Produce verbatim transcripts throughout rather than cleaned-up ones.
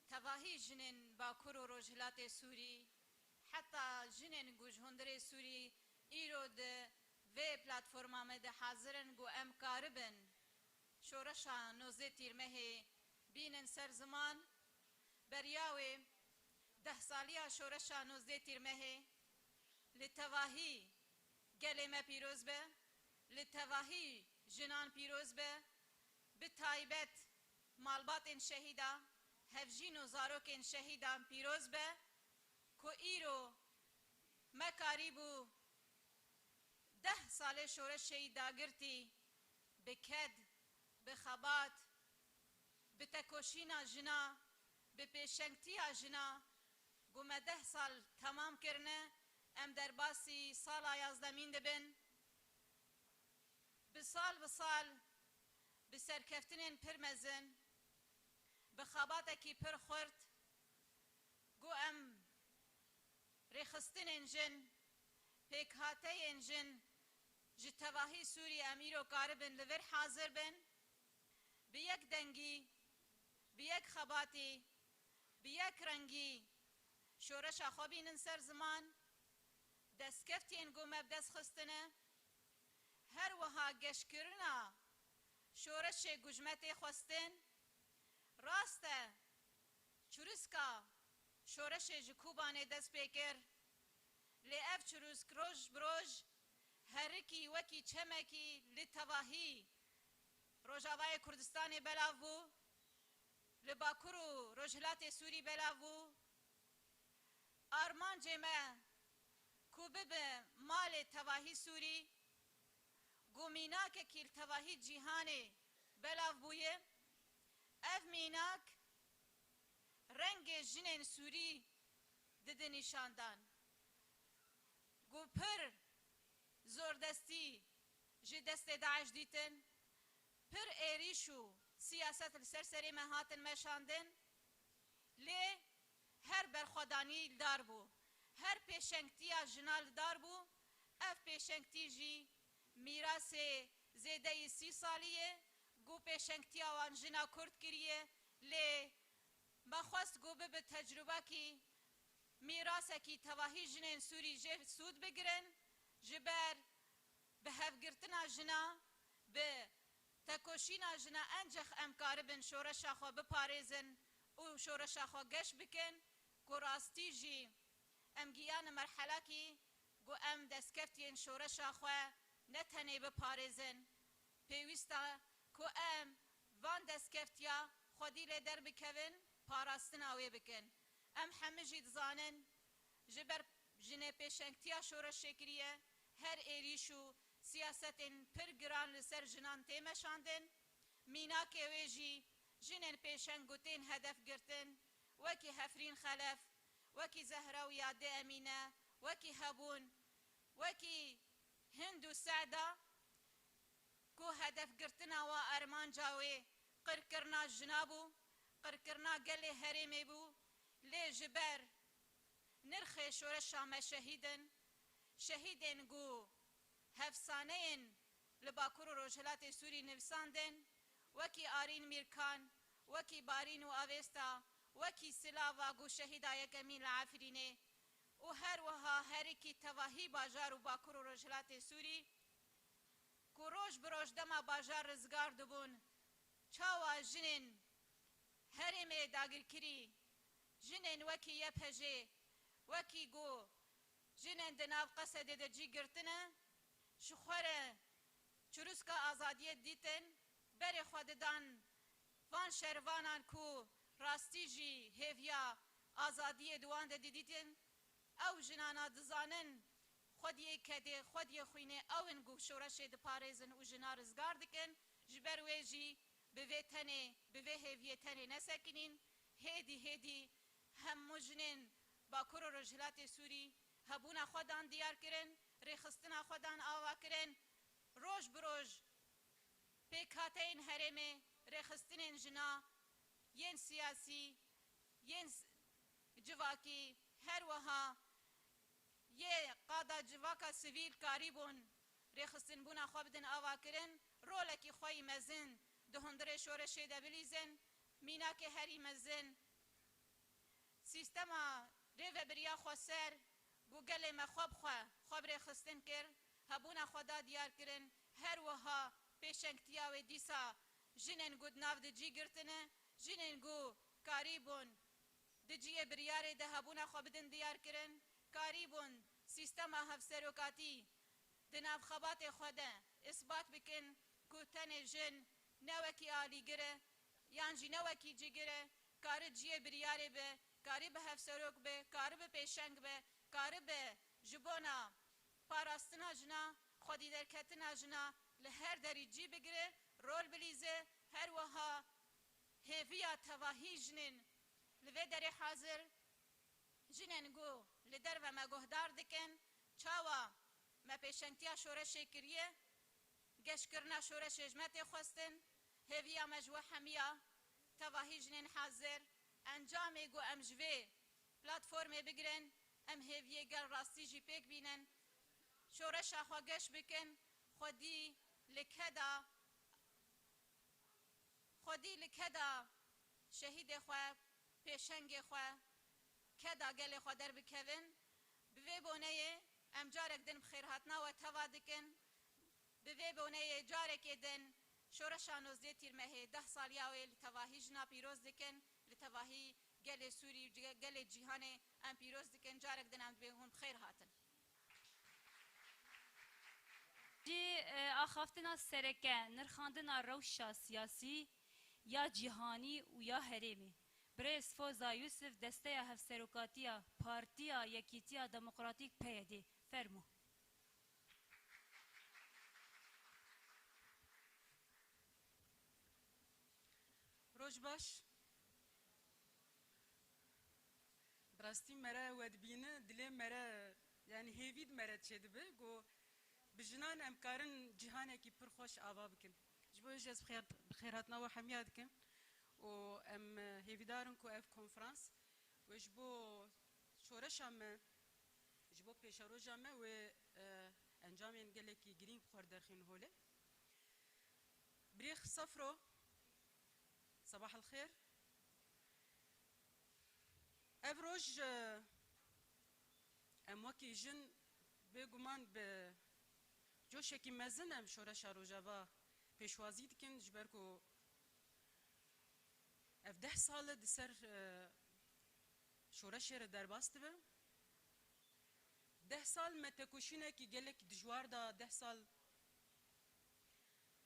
Tevahî jinên Bakur û Rojhilatê Sûrî, heta jinên ku ji hundirê Sûrî îro di vê platforma me de hazir in ku em karibin şoreşa nozdeh Tîrmehê bînin ser ziman. Beriya wê deh saliya şoreşa nozdeh Tîrmehê li tevahî gelê me pîroz be, li tevahî jinan pîroz be, bi taybet malbatên şehîda, hevjîn û zarokên şehîdan pîroz be, ku îro me karîbû deh salê şoreşê yî dagirtî bi ked, bi xebat, bi tekoşîna jina, bi pêşengtiya jina, ku me deh sal temam kirine, em derbasî sala yazdemîn dibin. Bi sal bi sal, bi serkeftinên pir mezin, bi xebatekî pir xurt, ku em rêxistinên jin, pêkhateyên jin ji tevahî Sûrî em îro karibin li vir hazir bin, bi yek dengî, bi yek xebatî, bi yek rengî şoreşa xwe bînin ser ziman, destkeftiyên ku me bi dest xistine, her wiha geşkirina şoreşê ku ji me tê xwestin. Rast e, çirûska şoreşê ji Kobanê dest pê kir, lê ev çirûsk roj bi roj herikî wekî çemekî li tevahî Rojavayê Kurdistanê belav bû, li Bakur û Rojhilatê Sûrî belav bû. Armancê me ku bibe malê tevahî Sûrî, ku mînakekî li tevahî cîhanê belav bûye, ev mînak rengê jinên Sûrî dide nîşandan, ku pir zordestî ji destê DAIŞ dîtin, pir êrîş û siyaset li ser serê me hatin meşandin, lê her berxwedanî li dar bû, her pêşengtiya jina li dar bû. Ev pêşengtî jî mîrasê zêdeyî sî salî ye, ku pêşengtiya wan jina Kurd kiriye, lê me xwest ku bibe tecrubekî, mîrasekî tevahî jinên Sûrî jê sûd bigirin, ji ber bi hevgirtina jina, bi tekoşîna jina encex em karibin şoreşa xwe biparêzin û şoreşa xwe geş bikin, ku rastî jî em giyane merhelakî ku em destkeftiyên şoreşa xwe ne tenê biparêzin, pêwîst e ku em van destkeftiya xwedî lê derbikevin, parastina wê bikin. Em hemî jî dizanin, ji ber jinê pêşengtiya şoreşê kiriye, her êrîş û siyasetên pir giran li ser jinan tê meşandin. Mînakê wê jî jinên pêşeng ku tên hedef girtin, wekî Hefrîn Xelef, wekî Zehra û Yadê Emîne, wekî Hebûn, wekî Hind û Seda, ku hedefgirtina wa, armanca wê qirkirina jina bû, qirkirina gelê herêmê bû, lê ji ber nirxê şoreşa me şehîd in, şehîdên ku hefsaneyên li Bakur û Rojhilatê Sûrî nivîsandin, wekî Arîn Mîrkan, wekî Barîn û Avesta, wekî Silava ku şehîda yekemîn li Efrînê û her wiha herikî tevahî bajar û Bakur û Rojhilatê Sûrî, ku roj bi roj dema bajar rizgar dibûn, çawa jinên herêmê dagirkirî, jinên wekî Y P J, wekî ku jinên di nav Qesedê de cî girtine, ji xwe re çirûska azadiyê didîtin, berê xwe didan van şervanan ku rastî jî hêviya azadiyê di wan de didîtin. Ew jinana dizanin xwediyê kedê, xwediyê xwînê ew in ku şoreşê diparêzin û jina rizgar dikin. Ji ber wê jî bi vê tenê, bi vê hêviyê tenê nesekinîn. Hêdî hêdî hemû jinên Bakur û Rojhilatê Sûrî hebûna xwe dan diyar kirin, rêxistina xwe dan ava kirin. Roj bi roj pêkhateyên herêmê, rêxistinên jina, yên siyasî, yên s-, civakî, her wiha yê qada civaka sivîl karîbûn rêxistinbûna xwe bidin avakirin, rolekî xwe yî mezin di hundirê şoreşê de bilîzin. mînakê herî mezin, sîstema rêvebiriya xweser ku gelê me xwe bi xwe, xwe bi rêxistin kir, hebûna xwe da diyar kirin, her wiha pêşengtiya wê dîsa jinên ku di nav di cî girtine, jinên ku karîbûn di cihê biryarê de hebûna xwe bidin diyar kirin, karîbûn sîstema hevserokatî di nav xebatê xwe de îsbat bikin ku tenê jin ne wekî alîgir e, yan jî ne wekî cîgir e, kari cihê biryarê be, kari bi hevserok be, kari bi pêşeng be, kari be ji bona parastina jina, xwedî derketina jina li her derî cî bigire, rol bilîze, her wiha hêviya tevahî jinên li vê derê hazir, jinên ku li derve me guhdar dikin, çawa me pêşengtiya şoreşê kiriye, geşkirina şoreşê ji me tê xwestin, hêviya me ji we hemiya tevahî jinên hazir, encamê ku em ji vê platformê bigirin, em hêviyê gel rastî jî pêk bînin, şoreşa xwe geş bikin, xwedî li keda, xwedî li keda şehîdê xwe, pêşengê xwe, keda gelê xwe derbikevin. Bi vê boneyê em carek din bi xêrhatina we teva dikin. Bi vê boneyê carekê din şoreşa nozdeh Tîrmehê deh saliya wê li tevahî jina pîroz dikin, li tevahî gelê Sûrî û ge-, gelê cîhanê em pîroz dikin. Carek din em dibên hûn bi xêr hatin. Jî, e, axaftina sereke, nirxandina rewşa siyasî ya cîhanî û ya herêmê. Birêz Foza Yûsif, Desteya Hevserokatiya Partiya Yekîtiya Demokratîk, P Y D. Fermo. Roj baş. Bi rastî me re we dibîne, dilê me re, yanî hêvî di me re çêdibe, ku bi jinan em karin cîhanekî pir xweş ava bikin. Ji bo wê jî ez bi xêr, bi xêrhatina we hemiya dikim û em, e, hêvîdar in ku ev konferans wê ji bo şoreşa me, ji bo pêşeroja me wê, e, encamên gelekî girîng bi xwe derxînin holê. Birêx Safro, sabah el xêr. Ev roj, e, em wekî jin bêguman bi coşekî mezin em şoreşa Rojava pêşwazî dikin, ji ber ku ev deh sal e di ser, e, şoreşê re derbas dibe. Deh sal me tekoşînekî gelek dijwar da, deh sal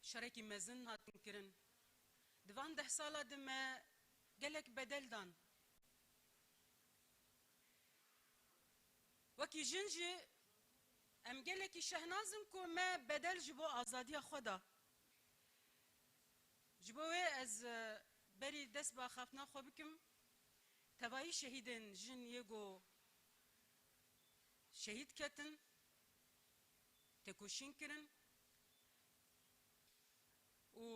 şerekî mezin hatin kirin. Di van deh sala de me gelek bedel dan. Wekî jin jî em gelekî şehnaz in ku me bedel ji bo azadiya xwe da. Ji bo wê ez, e, berî dest bi axaftina xwe bikim, tevayî şehîdên jin yê ku şehîd ketin, tekoşîn kirin û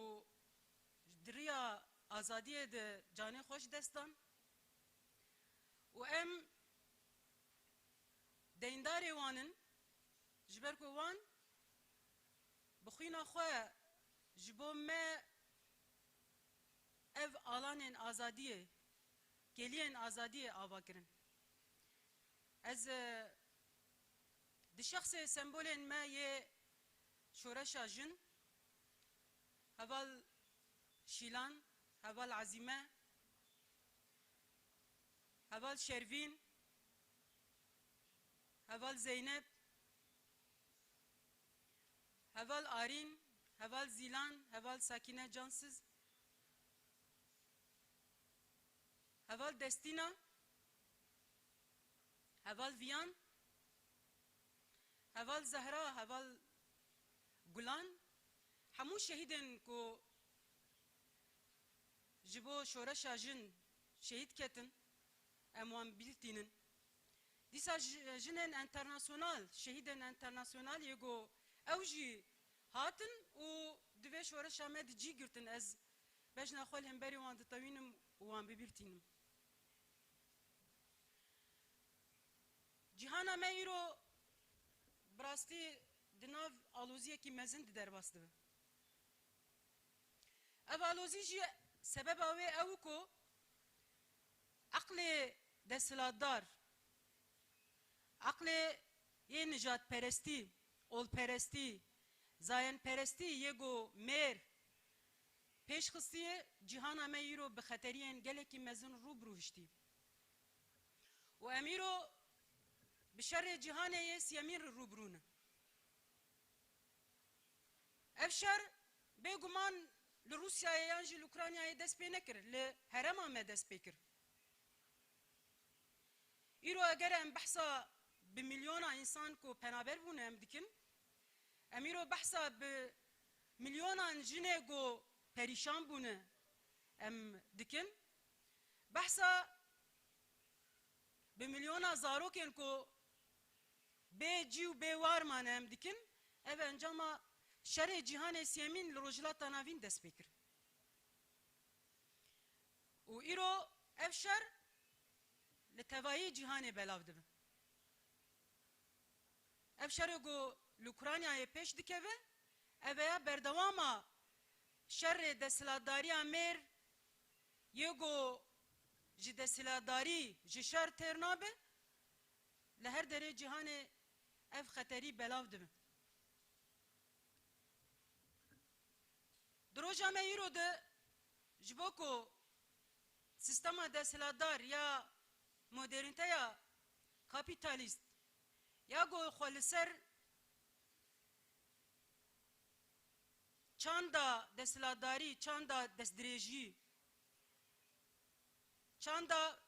di riya azadiyê de canê xwe ji dest dan û em deyndarê wan in, ji ber ku wan bi xwîna xwe ji bo me ev alanên azadiyê, kêliyên azadiyê ava kirin. Ez, e, di şexsê sembolên me yê şoreşa jin, heval Şîlan, heval Ezîme, heval Şervîn, heval Zeynep, heval Arîn, heval Zîlan, heval Sakîne Cansiz, heval Destîna, heval Viyan, heval Zehra, heval Gulan, hemû şehîdên ku ji bo şoreşa jin şehîd ketin, em wan bîltînin. Dîsa ji-, jinên enternasyonal, şehîdên enternasyonal yê ku ew jî hatin û di vê şoreşa me di cî girtin. Ez bejna xwe li hemberî wan ditewînim û wan bibîltînim. Cîhana me îro bi rastî di nav aloziyekî mezin de derbas dibe. Ev alozî jî Sebeba wê ew ku eqlê desthilatdar, eqlê yê nijadperestî, olperestî, zayenperestî yê ku mêr pêş xistiye, cîhana me îro bi xeteriyên gelekî mezin rû bi rû hiştî. Û em îro bi şerê cîhanê yê siyemîn re rû bi rû ne. Ev şer bêguman li Rûsyayê yan jî li Ukraynayê dest pê nekir, li herêma me dest pê kir. Îro eger em behsa bi milyona însan ku penaber bûne em dikin, em îro behsa bi milyonan jinê ku perîşan bûne em dikin, behsa bi milyona zarokên ku bê cî û bê war mane em dikin, ev encama şerê cîhanê siyemîn li Rojhilata Navîn dest pê kir. Û îro ev şer li tevayî cîhanê belav dibe. Ev şerê ku li Ukraynayê pêş dikeve, ev e ya berdewama şerê desthilatdariya mêr yê ku ji desthilatdarî, ji şer têr nabe, li her derê cîhanê ev xeterî belav dibe. Di roja me îro de ji bo ku sîstema desthilatdar ya modernîteya kapîtalîst ya ku xwe li ser çanda desthilatdarî, çanda destdirêjî, çanda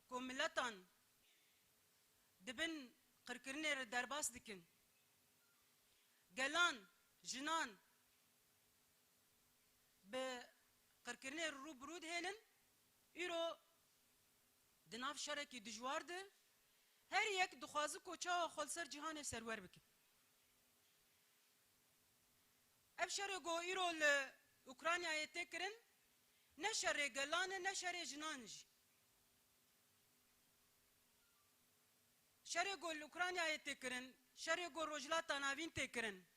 ku miletan di bin qirkirinê re derbas dikin, gelan, jinan bi qirkirinê re rû bi rû dihêlin, îro di nav şerekî dijwar de her yek dixwaze ku çawa xwe li ser cîhanê serwer bike. Ev şerê ku îro li Ukraynayê tê kirin, ne şerê gelan e, ne şerê jinan e jî. Şerê ku li Ukraynayê tê kirin, şerê ku Rojhilata Navîn tê kirin,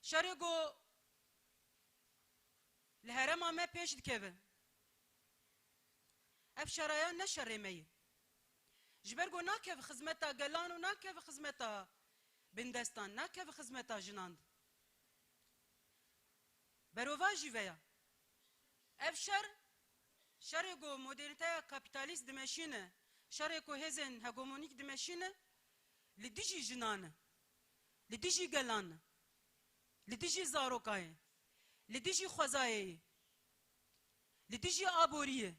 şerê ku li herêma me pêş dikeve. Ev şeraya ne şerê me ye. Ji ber ku nakeve xizmeta gelan û nakeve xizmeta bindestan, nakeve xizmeta jinan de. Berovajî veya. Ev şer, şerê ku modernîteya kapîtalîst dimeşîne, şerê ku hêzên hegemonîk dimeşîne, li dijî jinan e, li dijî gelan e, li dijî zarokayê, li dijî xwezayê ye, li dijî aboriyê.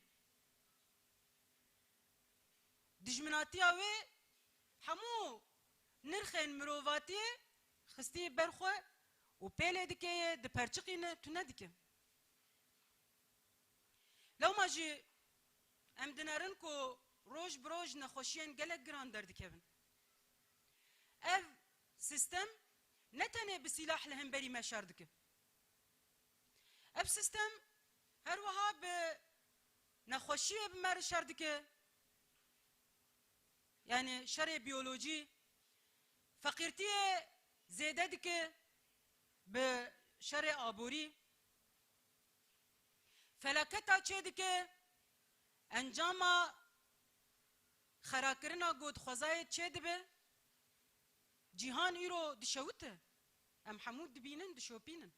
Dijminatiya wê hemû nirxên mirovatiyê xistî ber xwe û pêlê dike yê diperçiqîne, tune dike. Lewma jî em dinerin ku roj bi roj nexweşiyên gelek giran derdikevin. Ev sîstem ne tenê bi sîlah li hemberî me şer dike. Ev sîstem her wiha bi nexweşiyê bi me re şer dike. Yanî şerê biyolojî, feqîrtiyê zêde dike bi şerê aborî. Felaketa çêdike, encama xerakirina ku di xwezayê çêdibe. Cîhan îro dişewite. Em hemû dibînin, dişopînin.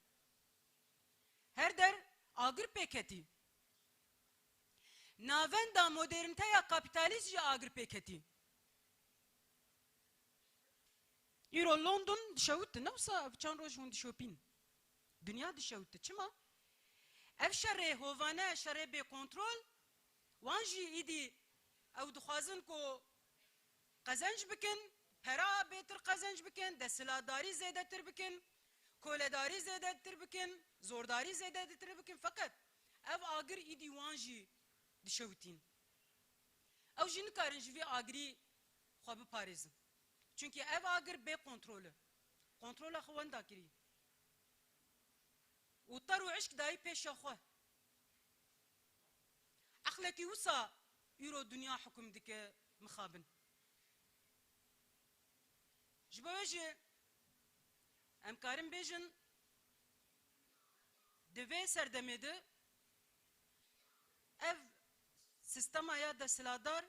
Her der agir pê ketî. Navenda modernîteya kapîtalîst jî agir pê ketî. Îro London dişewite, ne wisa ev çend roj hûn dişopîn. Dinya dişewite. Çima? Ev şerê hovane, şerê bêkontrol, wan jî îdî ew dixwazin ku qezenc bikin, pera bêtir qezenc bikin, desthilatdarî zêdetir bikin, koledarî zêdetir bikin, zordarî zêdetir bikin. Feqet ev agir îdî wan jî dişewitîn. Ew jî nikarin ji vî agirî xwe biparêzin. Çunkî ev agir bê kontrol e. Kontrola xwe wenda kirî. Û ter û eşk dayî pêşa xwe. Eqlekî wisa îro dinya hukum dike mixabin. Ji bo wê jî em karin bêjin, Di vê serdemê de ev sîstema ya desthilatdar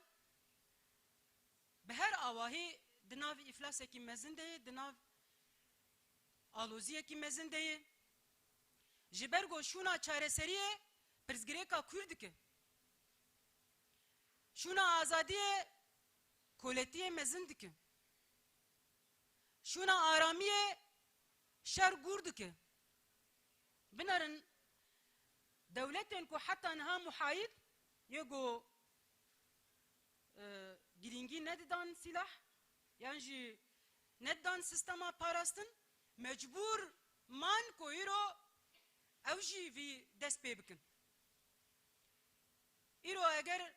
bi her awahî di nav îflasekî mezin de ye, di nav aloziyekî mezin de ye. Ji ber ku şûna çareseriyê pirsgirêka kûr dike. Şûna azadiyê koletiyê mezin dike. Şûna aramiyê şer gûr dike. Binerin, dewletên ku heta niha muhayîd yê ku, e, girîngî nedidan sîlah, yan jî nedidan sîstema parastin, mecbûr man ku îro ew jî vî dest pê bikin. Îro eger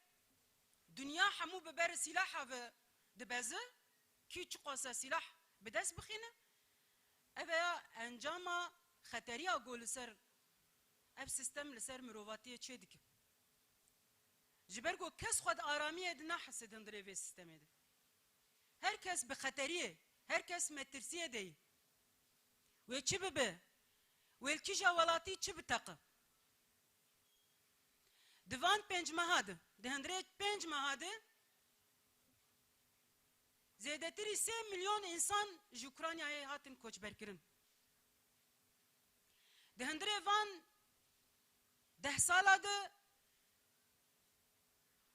dinya hemû bi ber sîlaha ve dibeze, kî çiqasa sîlah bi dest bixîne, ev ya encama xeteriya ku li ser ev sîstem li ser mirovatiyê çêdike. Ji ber ku kes xwe di aramiyê de nahise di hundirê vê sîstemê de. Her kes bi xeteriyê, her kes metirsiyê de ye. Wê çi bibe? Wê li kîja welatî çi biteqe? Di van pênc meha de, di hundirê pênc meha de zêdetirî sê milyon însan ji Ukraynayê hatin koçberkirin. Di hundirê van deh sala de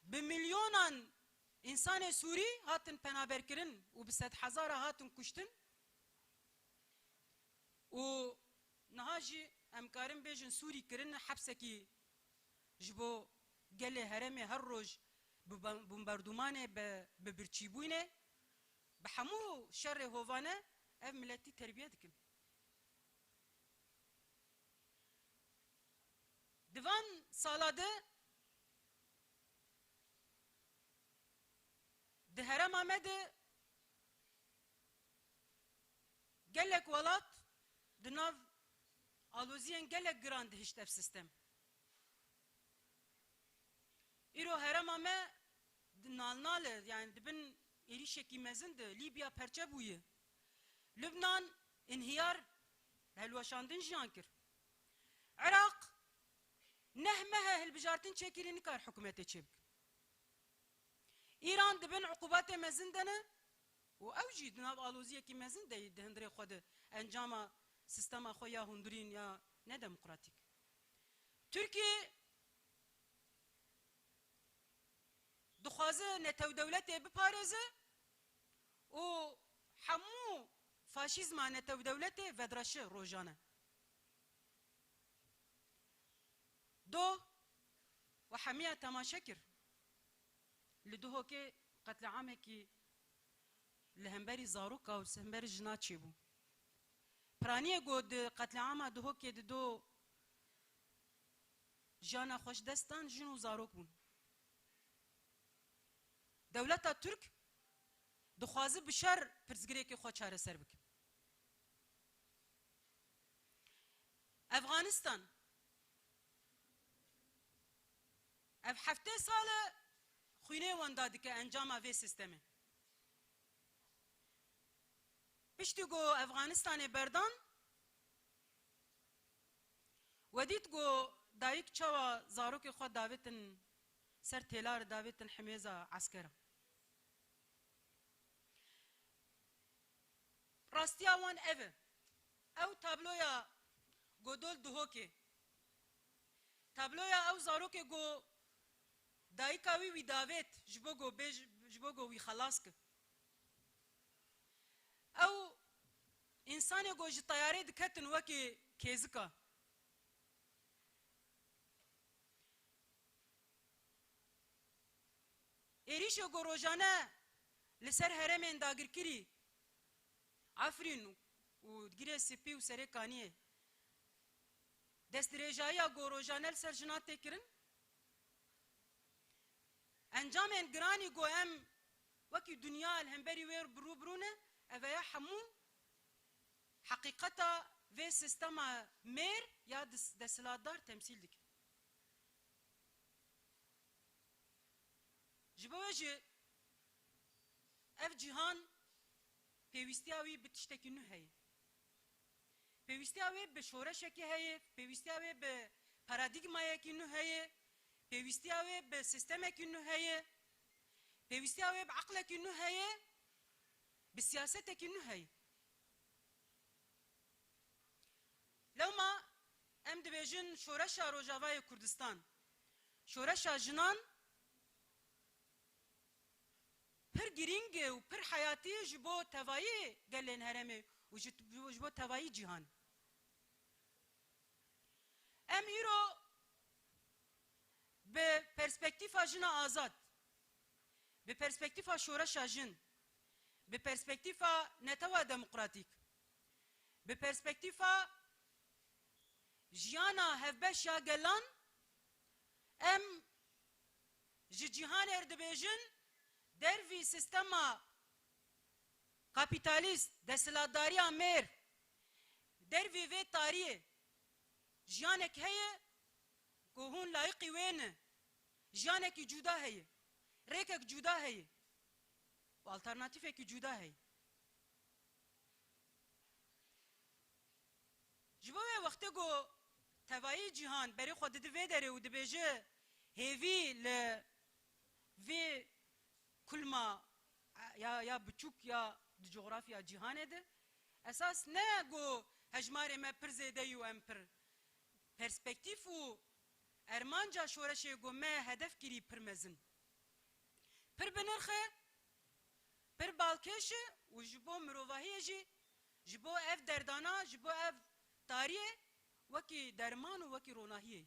bi milyonan însanê Sûrî hatin penaberkirin û bi sedhezara hatin kuştin. Û niha jî em karin bêjin Sûrî kirine hepsekî ji bo gelê herêmê her roj bi bom-, bombardûmanê, bi, bi birçîbûnê, bi hemû şerê hovane ev miletî terbiye dikin. Di van sala de di herêma me de gelek welat di nav aloziyên gelek giran dihişt ev sîstem. Îro herêma me di nalnal e, yani di bin êrîşekî mezin de Lîbya perçe bûye. Lubnan înhiyar, bi hilweşandin jiyan kir. Iraq neh meh e hilbijartin çêkirî, nikar hikûmetê çêbike. Îran di bin uqubatê mezin de ne û ew jî di nav aloziyekî mezin de ye di hundirê xwe de encama sîstema xwe ya hundirîn ya nedemokratîk. Tirkiye dixwaze netewdewletê biparêze û hemû faşîzma netewdewletê vedireşe rojane. Doh we hemiya temaşe kir. Li Duhokê qetliamekî li hemberî zaroka û li hemberî jina çêbû. Piraniyê ku di qetliama Duhokê di do jiyana xwe ji dest dan jin û zarok bûn. Dewleta Tirk dixwaze bi şer pirsgirêkê xwe çareser bike. Efxanistan, ev heftê sal e xwînê wenda dike encama vê sîstemê. Piştî ku Efxanistanê berdan, we dît ku dayik çawa zarokê xwe davêtin ser têlar, davêtin himêza eskera. Rastiya wan ev e. Ew tabloya Godol Duhokê. Tabloya ew zarokê ku dayika wî wî davêt ji bo ku bêj-, ji bo ku wî xelas ke. Ew însanê ku ji teyarê diketin wekî kêzika. Êrîşê ku rojane li ser herêmên dagirkirî Efrîn û Girê Spî û Serê Kaniyê, destdirêjayiya ku rojane li ser jinan tê kirin, encamên giranî ku em wekî dinya li hemberî wê bi rû bi rû ne, ev ya hemû heqîqeta vê sîstema mêr ya dis-, desthilatdar temsîl dike. Ji bo wê jî ev cîhan pêwîstiya wî bi tiştekî nû heye. Pêwîstiya wê bi şoreşekî heye, pêwîstiya wê bi paradîgmayekî nû heye, pêwîstiya wê bi sîstemekî nû heye, pêwîstiya wê bi eqlekî nû heye, bi siyasetekî nû heye. Lewma em dibêjin şoreşa Rojavayê Kurdistan, şoreşa jinan pir girîng e û pir heyatî ji bo tevayî gelên herêmê û ji, ji bo tevayî cîhan. Em îro bi perspektîfa jina azad, bi perspektîfa şoreşa jin, bi perspektîfa netewa demokratîk, bi perspektîfa jiyana hevbeş ya gelan, em ji cîhanê re dibêjin, dervî sîstema kapîtalîst, desthilatdariya mêr, dervî vê tariyê jiyanek heye ku hûn layiqî wê ne. Jiyanekî cuda heye. Rêkek cuda heye. Û alternatîfekî cuda heye. Ji bo wê wextê ku tevayî cîhan berê xwe didi vê derê û dibêje hêvî li vê kulma ya, ya biçûk ya di cografya cîhanê de, esas ne ku hejmarê me pir zêde yî û em pir perspektîf û ermanca şoreşê ku me hedef kirî pir mezin. Pir bi nirx e, pir balkêş e û ji bo mirovahiyê jî, ji bo ev derdana, ji bo ev tariyê wekî derman û wekî ronahiyê.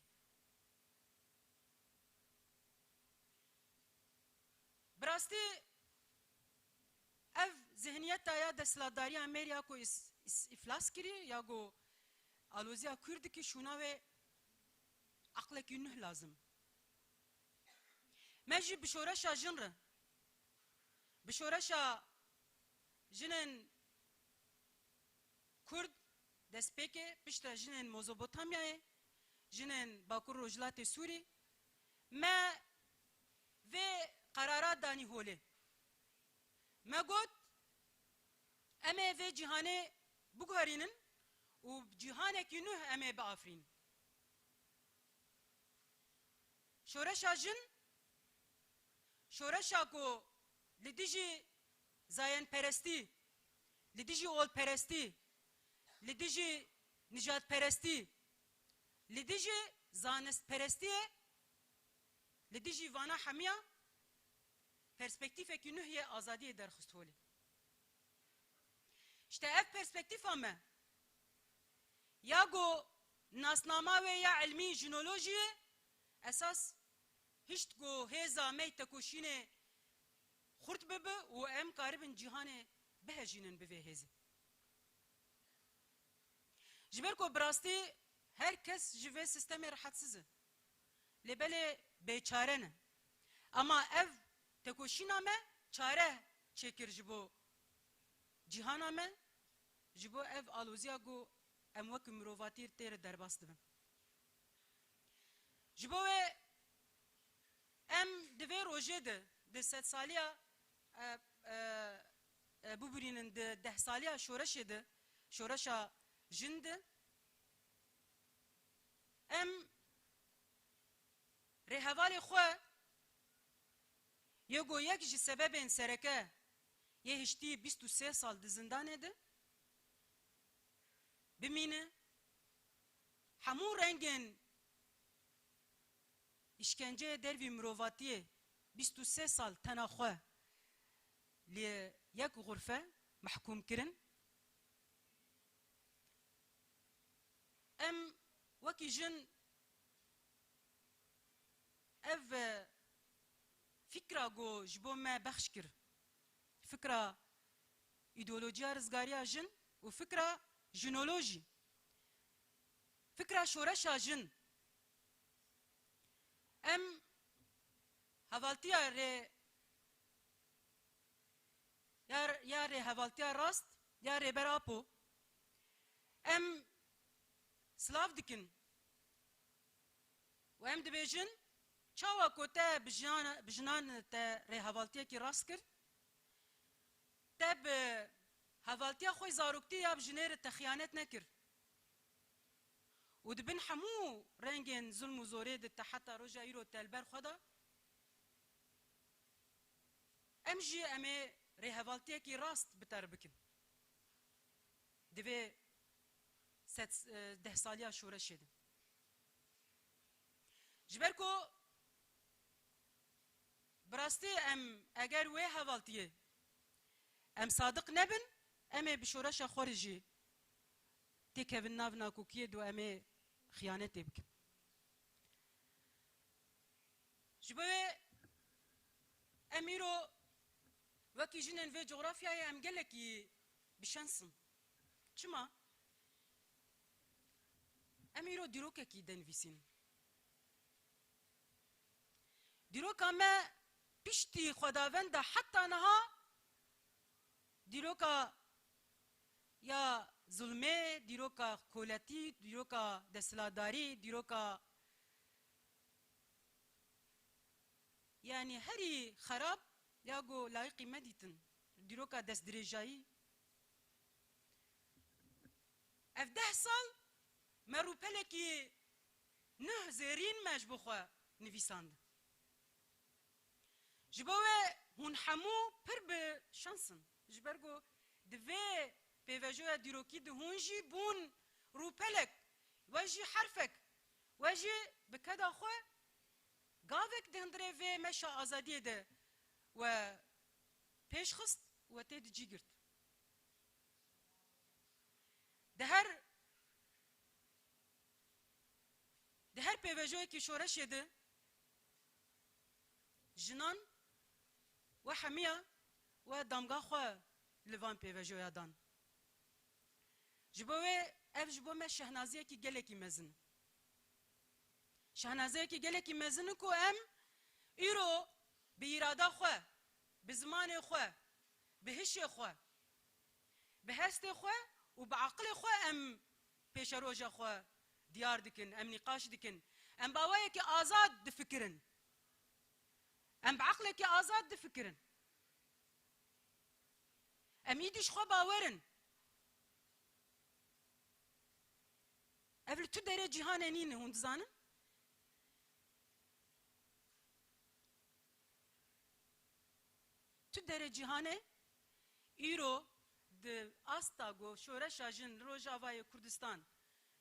Bi rastî ev zihniyeta ya desthilatdariya mêr ya ku îs-, îs-, îflas kirî, ya ku aloziya Kurd dikî, şûna wê eqlekî nuh lazim. Me jî bi şoreşa jin re, bi şoreşa jinên Kurd destpêkê piştre jinên Mezopotamyayê, jinên Bakur Rojhilatê Sûrî, me vê qerara danî holê. Me got, em ê vê cîhanê biguherînin û cîhanekî nuh em ê biafirînin. Şoreşa jin, şoreşa ku li dijî zayenperestî, li dijî olperestî, li dijî nijadperestî, li dijî zanistperestiyê, li dijî vana hemiya perspektîfekî nuh yê azadiyê derxist holê. Îşte ev perspektîfa me ya ku nasnama wê ya ilmî jinolojiyê esas hişt ku hêza me yê tekoşînê xurt bibe û em karibin cîhanê bihejînin bi vê hêzê. Ji ber ku bi rastî her kes ji vê sîstemê rehetsiz e. Lê belê bêçare ne. Ama ev tekoşîna me çare çêkir ji bo cîhana me, ji bo ev aloziya ku em wek mirovatî tê re derbas dibin. Ji bo wê em di vê rojê de, di sedsaliya, e, e, e, bibûrînin di dehsaliya şoreşê de, şoreşa jin de, em rêhevalê xwe yê ku yek ji sebebên sereke yê hiştî bîst û sê sal di zindanê de bimîne, hemû rengên îşkenceyê dervî mirovatiyê bîst û sê sal tena xwe li yek xurfe mehkûm kirin. Em wekî jin ev, e, fikra ku ji bo me bexş kir, fikra îdeolojiya rizgariya jin û fikra jinolojî, fikra şoreşa jin, em hevaltiya rê, ya, ya rêhevaltiya rast ya Rêber Apo em silav dikin û em dibêjin, çawa ku te bi jinan, bi jinan te rêhevaltiyekî rast kir, te bi hevaltiya xwe zaroktî ya bi jinê re te xiyanet nekir. û di bin hemû rengên zulm û zorê de te heta roja îro te li ber xwe da, em jî em ê rêhevaltiyekî rast bi te re bikin. Di vê sed, e, deh saliya şoreşê de. Ji ber ku bi rastî em eger wê hevaltiyê em sadiq nebin, em ê bi şoreşa xwe re jî têkevin nav nakokiyê de û em ê xiyanetê bikin. Ji bo wê em îro wekî jinên vê cografyayê em gelekî bi şens in. Çima? Em îro dîrokekî dinivîsînin. Dîroka me piştî xwedavenda heta niha dîroka ya zulmê, dîroka koletî, dîroka desthilatdarî, dîroka, yanî herî xerab ya ku layiqî me dîtin, dîroka destdirêjayî. Ev deh sal me rûpelekî nuh zêrîn me ji bo xwe nivîsand. Ji bo wê hûn hemû pir bi şans in. Ji ber ku di vê pêvejoya dîrokî de hûn jî bûn rûpelek, we jî herfek, we jî bi keda xwe gavek di hundirê vê meşa azadiyê de we pêş xist, we tê di cî girt. Di her, di her pêvejoyekî şoreşê de jinan we hemiya we damga xwe li van pêvejoya dan. Ji bo wê ev ji bo me şehnaziyekî gelekî mezin. Şehnazeyekî gelekî mezin in ku em îro bi îrada xwe, bi zimanê xwe, bi hişê xwe, bi hestê xwe û bi aqilê xwe em pêşeroja xwe diyar dikin, em nîqaş dikin. Em bi awayekî azad difikirin. Em bi aqlekî azad difikirin. Em îdî ji xwe bawer in. Ev li tu derê cîhanê nîne, hûn dizanin? Tu derê cîhanê îro di asta ku şoreşa jin li Rojavayê Kurdistan,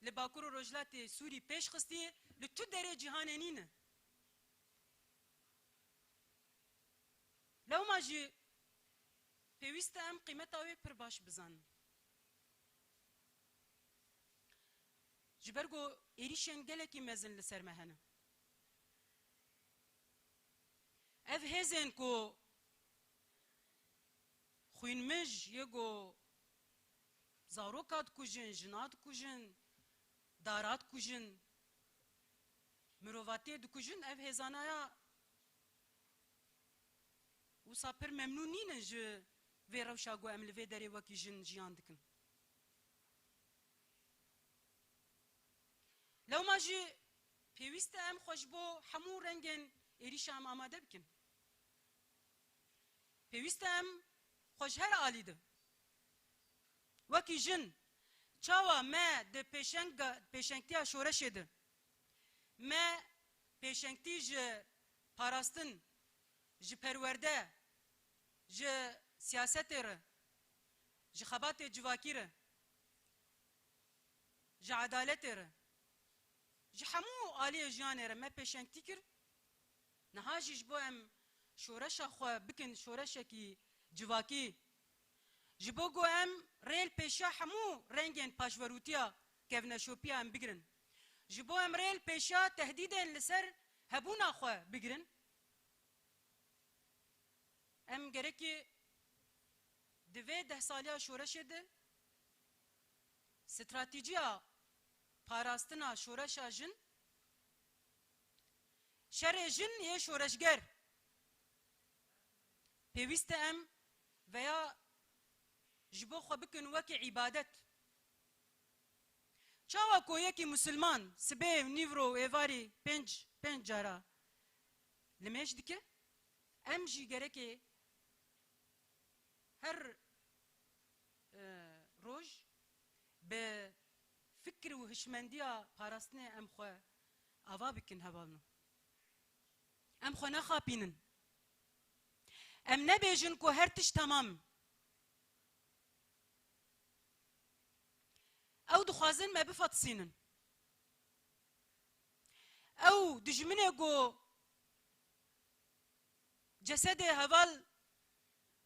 li Bakur û Rojhilatê Sûrî pêş xistî, li tu derê cîhanê nîne. Lewma jî pêwîst e em qîmeta wê pir baş bizanin. Ji ber ku êrîşên gelekî mezin li ser me hene. Ev hêzên ku xwînmij yê ku zaroka dikujin, jina dikujin, dara dikujin, mirovatiyê dikujin, ev hêzanaya wisa pir memnûn nînin ji vê rewşa ku em li vê derê wekî jin jiyan dikin. Lewma jî pêwîst e em xwe ji bo hemû rengên êrîşa em amade bikin. Pêwîst e em xwe ji her alî de wekî jin, çawa me di pêşenga-, pêşengtiya şoreşê de me pêşengtî ji parastin, ji perwerde, ji siyasetê re, ji xebatê civakî re, ji edaletê re, ji hemû aliyê jiyanê re me pêşengtî kir. Niha jî ji bo em şoreşa xwe bikin şoreşekî civakî, ji bo ku em rê li pêşiya hemû rengên paşverûtiya kevneşopiya em bigirin, ji bo em rê li pêşiya tehdîdên li ser hebûna xwe bigirin, em gerekî di vê deh saliya şoreşê de stratîciya parastina şoreşa jin, şerê jin yê şoreşger, pêwîst e em veya ji bo xwe bikin wekî îbadet. Çawa ku yekî misilman sibê, nîvro û êvarî pênc, pênc cara limêj dike, em jî gerekê her, e, roj bi fikir û hişmendiya parastinê em xwe ava bikin hevalno. Em xwe nexapînin. Em nebêjin ku her tişt temam. Ew dixwazin me bifetisînin. Ew dijminê ku cesedê heval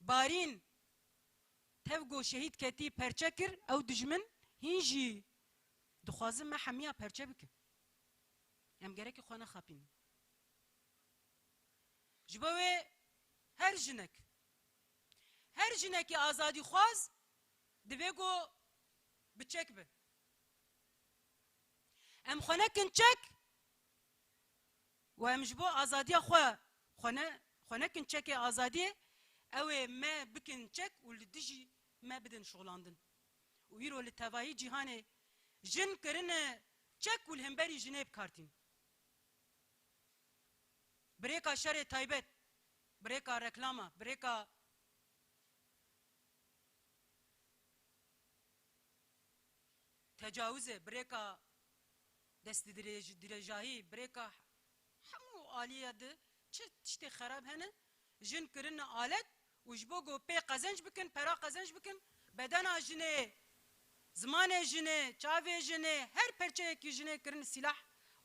Barîn tev ku şehîd ketî perçe kir, ew dijmin hîn jî dixwazin me hemiya perçe bikin. Em gerekî xwe nexapînin. Ji bo wê her jinek, her jinekî azadîxwaz divê ku bi çek be. Em xwe nekin çek û em ji bo azadiya xwe, xwe ne, xwe nekin çekê azadiyê, ew ê me bikin çek û li dijî me bidin şixulandin. Û îro li tevayî cîhanê jin kirine çek û li hemberî jinê bi kar tîn. Bi rêka şerê taybet, bi rêka reklama, bi rêka tecawizê, bi rêka destdirêj-, dirêjahî, bi rêka hemû aliyê de çi tiştê xerab hene, jin kirine alet û ji bo ku pê qezenc bikin, pera qezenc bikin, bedena jinê, zimanê jinê, çavê jinê, her perçeyekî jinê kirin sîlah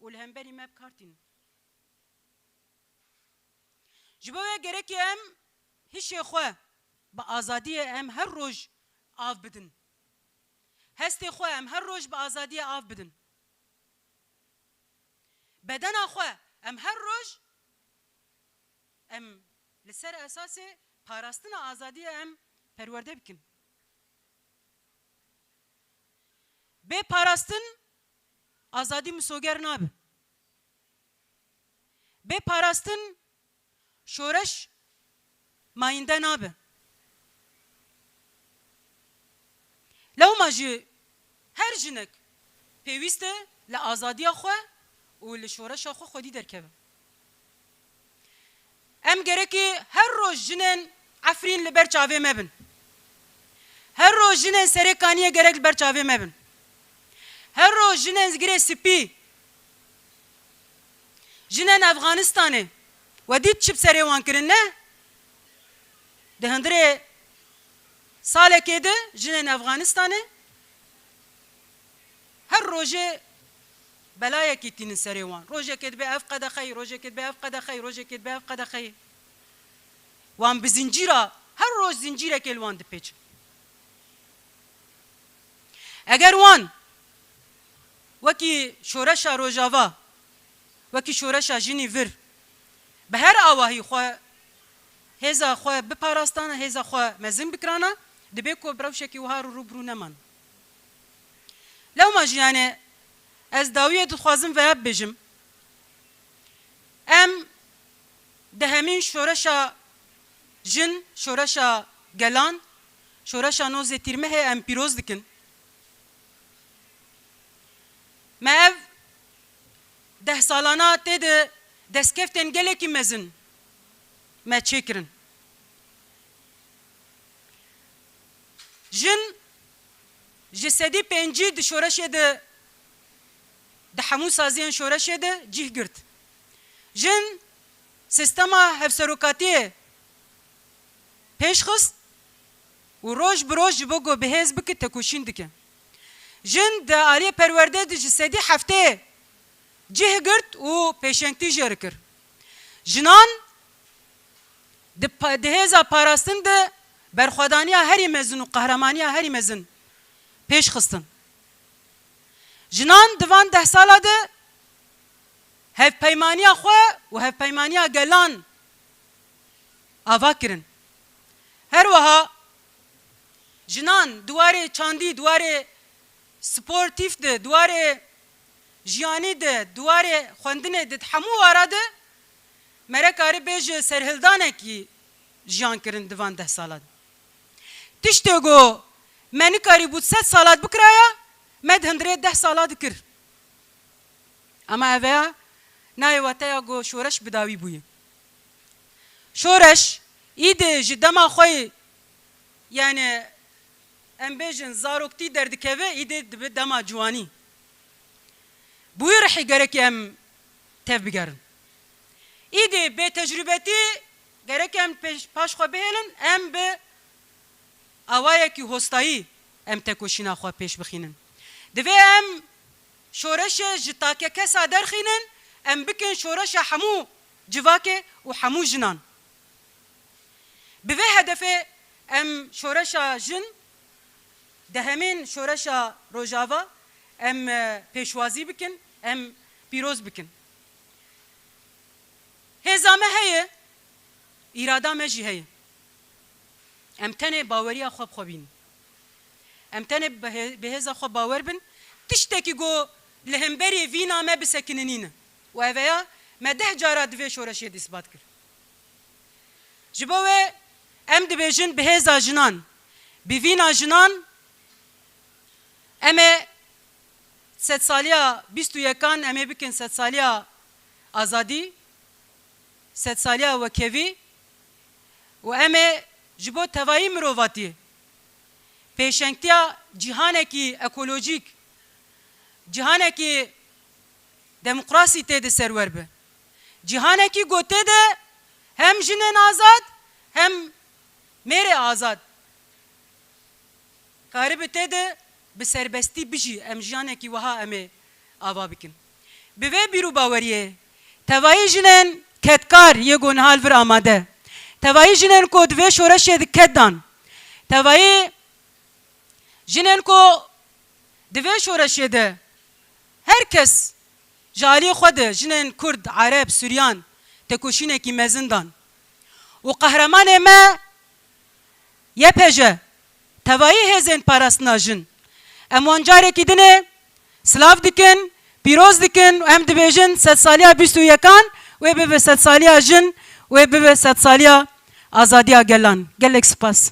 û li hemberî me bi kar tînin. Ji bo wê gerekê em hişê xwe bi azadiyê em her roj av bidin. Hestê xwe em her roj bi azadiyê av bidin. Bedena xwe em her roj em li ser esasê parastina azadiyê em perwerde bikin. Bê parastin azadî misoger nabe. Bê parastin şoreş mayînde nabe. Lewma jî her jinek pêwîst e li azadiya xwe û li şoreşa xwe xwedî derkeve. Em gerekî her roj jinên Efrîn li ber çavê me bin. Her roj jinên Serê Kaniyê gerek li ber çavê me bin. Her roj jinên Girê Spî, jinên Efxanistanê, we dît çi bi serê wan kirin, ne? Di hundirê salekê de jinên Efxanistanê her rojê belayekî tînin serê wan. Rojekê dibe ev qedexeyî, rojekê dibe ev qedexeyî, rojekê dibe ev qedexeyî. Wan bi zincîra, her roj zincîrekê li wan dipêçin. Eger wan wekî şoreşa Rojava, wekî şoreşa jinî vir, bi her awahî xwe, hêza xwe biparastana, hêza xwe mezin bikirana, dibê ku bi rewşekî wiha rû rû bi rû neman. Lewma jî, yani, ez dawiyê dixwazim veya bibêjim. Em dehemîn şoreşa jin, şoreşa gelan, şoreşa nozê Tîrmehê em pîroz dikin. Me ev deh salana tê de destkeftên gelekî mezin me çêkirin. Jin ji sedî pêncî di şoreşê de, di hemû saziyên şoreşê de cih girt. Jin sistema hevserokatiyê pêş xist û roj bi roj ji bo ku bi hêz bike tekoşîn dike. Jin di aliyê perwerdê de ji sedî heftê cih girt û pêşengtî jê re kir. Jinan di pa-, di hêza parastin de berxwedaniya herî mezin û qehramaniya herî mezin pêş xistin. Jinan di van deh sala de hevpeymaniya xwe û hevpeymaniya gelan ava kirin. Her wiha jinan di warê çandî, di warê sportîf de, di warê jiyanî de, di warê xwendinê de, di hemû wara de me re karî bêje serhildanekî jiyan kirin di van deh sala de. Tiştê ku me nikarîbû sed sala de bikiraya, me di hundirê deh sala de kir. Ama eveya nayê wateya ku şoreş bi dawî bûye. Şoreş îdê ji dema xwe yê, yani, em bêjin zaroktî derdikeve, îdê dibe dema ciwanî. Bi wî rihî gerekî em tev bigerin. Îdî bê tecrûbetî gerek em pêş, paş xwe bihêlin, em bi awayekî hostayî em tekoşîna xwe pêş bixînin. Divê em şoreşê ji takekesa derxînin, em bikin şoreşa hemû civakê û hemû jinan. Bi vê hedefê em şoreşa jin, dehemîn şoreşa Rojava, em, e, pêşwazî bikin, em pîroz bikin. Hêza me heye, îrada me jî heye. Em tenê baweriya xwe bi xwe bînin. Em tenê bi hê-, bi hêza xwe bawer bin. Tiştekî ku li hemberî vîna me bisekininîne. Û eveya me deh cara di vê şoreşê de îsbat kir. Ji bo wê em dibêjin bi hêza jinan, bi vîna jinan, em ê sedsaliya bîst û yekan em ê bikin sedsaliya azadî, sedsaliya wekhevî û em ê ji bo tevayî mirovatiyê pêşengtiya cîhanekî ekolojîk, cîhanekî demokrasî tê de serwer be. Cîhanekî ku tê de hem jinên azad hem mêrê azad karibe tê de bi serbestî bijî, em jiyanekî wiha em ê ava bikin. Bi vê bîr û baweriyê tevayî jinên kedkar yê ku niha li vir amade, tevayî jinên ku di vê şoreşê de ked dan, tevayî jinên ku di vê şoreşê de her kes ji aliyê xwe de jinên Kurd, Ereb, Suryan tekoşînekî mezin dan. Û qehremanê me Y P J, tevayî hêzên parastina jin. Em wan carekî dinê silav dikin, pîroz dikin û em dibêjin sedsaliya bîst û yekan wê bibe sedsaliya jin, wê bibe sedsaliya azadiya gelan. Gelek spas.